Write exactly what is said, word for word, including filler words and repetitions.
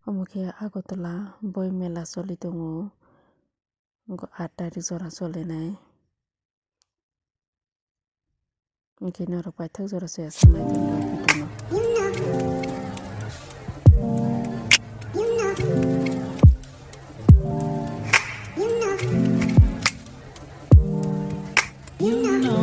Omo khe Agartala boi mela choli tongo. Omo khe aat tarikh jora cholinai. Hwnkhe norok paithak jora se aswk nai tongdi o video no.